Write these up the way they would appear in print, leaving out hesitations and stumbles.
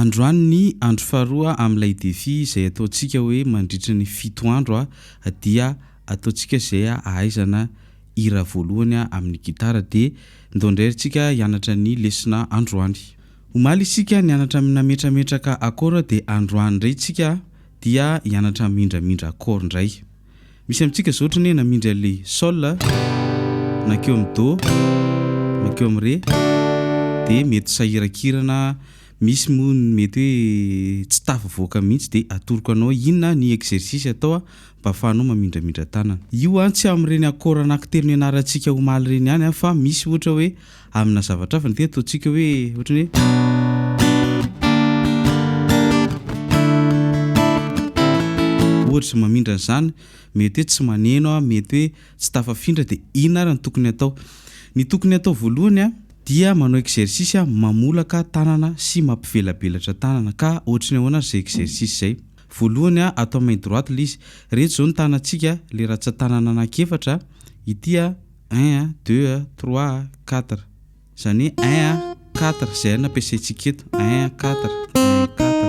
Androany ny andro faharoa amin'ilay défi izay ataontsika hoe mandritra ny fito andro dia ataontsika izay ahaizana hira voalohany amin'ny gitara dia ndao indray ry tsika hianatra ny lesona androany. Omaly isika nianatra nametrametraka accord dia androany indray tsika dia hianatra mindramindra accord indray. Misy amintsika zao ohatran'ny hoe namindra le sol nankeo amin'ny do, nankeo amin'ny re dia mety sahirankirana, misy moa ny mety hoe tsy tafavoaka mihitsy dia atoroko anao inona ny exercice atao mba ahafahanao mamindramindra tanana. Io an tsy amin'ireny accord anankitelo nianarantsika omaly ireny ihany an fa misy ohatra hoe amina zavatra hafa, ndeha ataontsika hoe ohatran'ny hoe. Ohatra mamindra an'izany, mety hoe tsy maneno aho, mety hoe tsy tafafindra dia inona ary no tokony atao? Ny tokony atao voalohany an, dia manao exercice an, mamolaka tanana sy mampivelabelatra tanana, ka ohatry ny ahoana ary izay exercice izay? Voalohany an, atao main droite ilay izy, ireto izao ny tanantsika, ilay ratsan-tanana anankiefatra, ity an, Un, deux, trois, quatre. Izany hoe un, quatre, izay no ampiasaintsika eto. Un, quatre, un, quatre.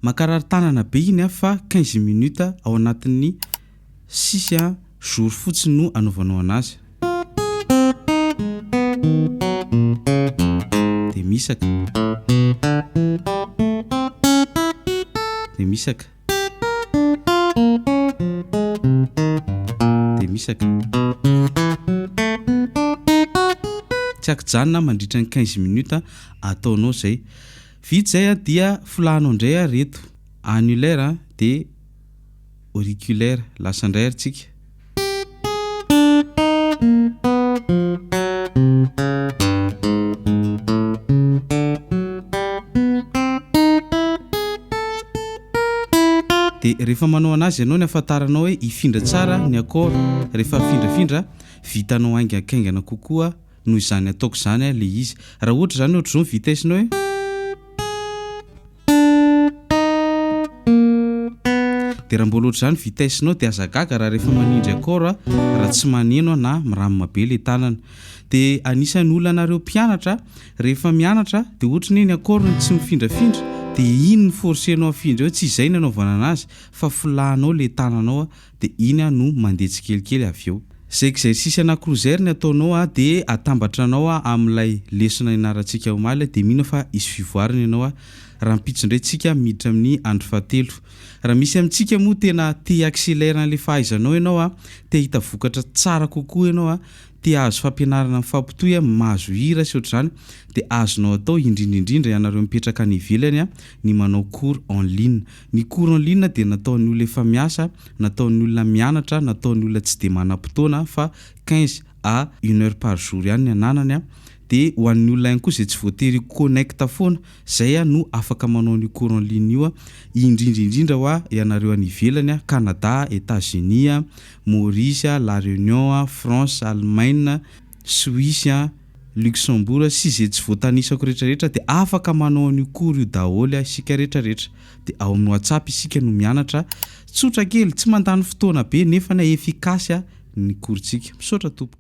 Mankarary tanana be iny fa quinze minutes ao anatin'ny six jours fotsiny no anaovanao anazy. Dia misaka. Dia misaka. Dia misaka. Tsy ankijanona mandritra ny quinze minutes ataonao izay. Vita izay dia folahanao indray ary eto annulaire dia auriculaire. Lasa indray ary tsika. Dia rehefa manao anazy ianao ny ahafantaranao hoe hifindra tsara ny accord, rehefa afindrafindra vitanao haingankaingana kokoa noho izany ataoko izany ilay izy. Raha ohatra izany ohatr'izao ny vitesse-nao hoe. Dia raha mbola ohatr'izany vitesse-nao dia aza gaga raha rehefa manindry accord raha tsy maneno na miramina be ilay tanana. Dia anisan'ny olanareo mpianatra Rehefa mianatra dia otriny hoe ny accord no tsy mifindrafindra dia iny no forcer-nao afindra eo, tsy izay ny anaovana anazy fa folahanao le tananao dia iny no mandeha tsikelikely avy eo. Zay exercice ana cruiser ny ataonao dia atambatranao amin'ilay lesona nianarantsika omaly dia mino aho fa hisy fivoarana ianao rahampitso indray tsika miditra amin'ny andro fahatelo. Raha misy amintsika moa tena te hi-accélère an'ilay fahaizanao ianao, te hahita vokatra tsara kokoa ianao te hahazo fampianarana mifampitohy a, mahazo hira sy ohatr'izany dia azonao atao indrindra indrindra ianareo mipetraka any ivelany a, ny manao cours en ligne. Ny cours en ligne dia nataon'ny olona efa miasa, nataon'ny olona mianatra, nataon'ny olona tsy dia manam-potoana fa 15 à une heure par jour ihany ny ananany a, dia ho an'ny olona ihany koa izay tsy voatery hi-connecte foana, izay a no afaka manao an'io cours en ligne io a, indrindra indrindra hoa ianareo any ivelany a, Canada, Etats Unis a, Maurice, La Réunion, France, Allemagne, Suisse, Luxembourg sy izay tsy voatanisako rehetra rehetra dia afaka manao an'io cours io daholo isika rehetra rehetra. Dia ao amin'ny WhatsApp isika no mianatra, tsotra kely, tsy mandany fotoana be nefa efficace ny cours-tsika. Misaotra tompoko.